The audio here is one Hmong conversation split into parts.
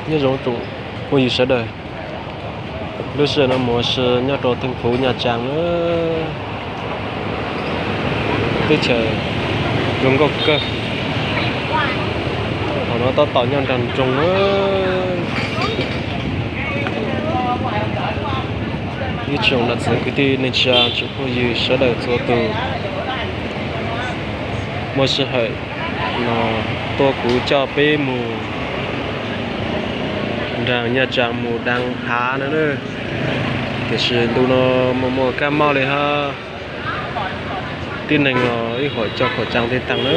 Nyob zoo tsoom phooj ywg sawv daws, lub sij hawm no mus ua si nyob rau theej phuv Nyaj Tsaas na, teb chaws zoo nkauj kawg. Thaum no tab tom nyob nram nroog na. Ib tsoom nam txiv kwv tij neej tsa tsoom phooj ywg sawv daws txhua tus, muaj sij hawm no tuaj kuv coj peb mus nram Nyaj Tsaas mus daav hav na. Tiam sis ntu no muaj muaj kab mob li hab, tib neeg los ib huam coj khaum caa tej taag na.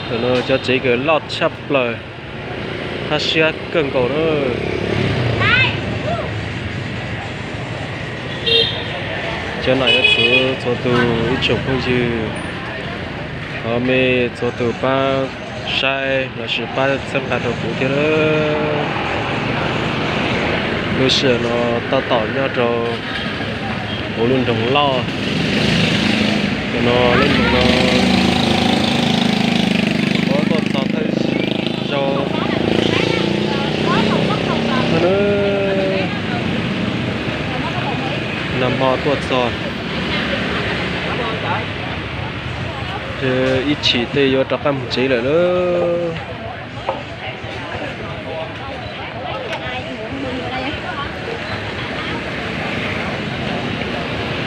Ntawm no cov tsev kws loj tshaj plaws, hab siab kawg nkaus na. Cov nam cov txiv txhua tus, ib tsoom phooj ywg, thov mej txhua tus pab saib lossis pab txhawb nqa rau kuv thiab. Lub sij hawm no tab tom nyob rau huv lub nroog loj, no lub nroog no tuaj txog thawj zaug nag hmo tuaj txog, ib chim tej yuav rov qab mus tsev lawm lauj.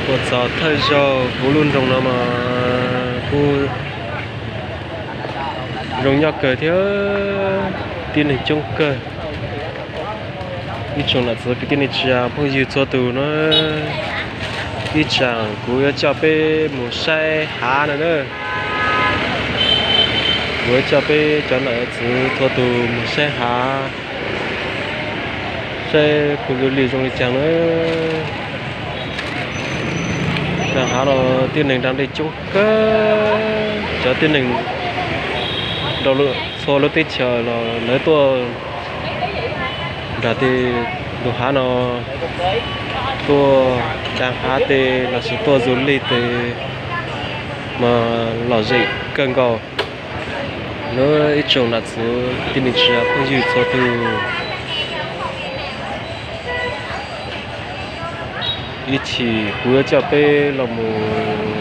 Tuaj txog thawj zaug huv lub nroog no mas kuj zoo nyob kawg thiab, tib neeg coob kawg. Ib tsoom nam txiv kwv tij neej tsa phooj ywg txhua tus na, ib tsam kuv yuav coj peb mus saib hav na. Kuv yuav coj peb cov nam txiv txhua tus mus saib hav, saib phooj ywg li zoo li caag na. Nram hav los tib neeg nram dej coob kawg, cov tib neeg rau txhua lub teb chaws los lawv tuaj nram tej ntug hav no, tuaj daav hav tej lossis tuaj du lig tej mas lom zem kawg nkaus. Lawv ib tsoom nam txiv kwv tij neej tsa phooj ywg txhua tus, ib chim kuv yuav coj peb los mus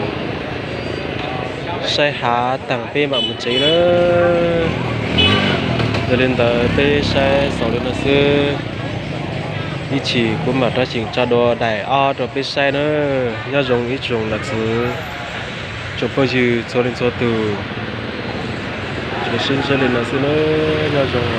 saib hav taag peb mam mus tsev na. Yog li ntawd peb saib xaus li no xwb, ib chim kuv mam rov seem tso dua daim ob rau peb saib na. Nyob zoo ib tsoom nam txiv tsoom phooj ywg txhua leej txhua tus, sib ntsib li no xwb na, nyob zoo.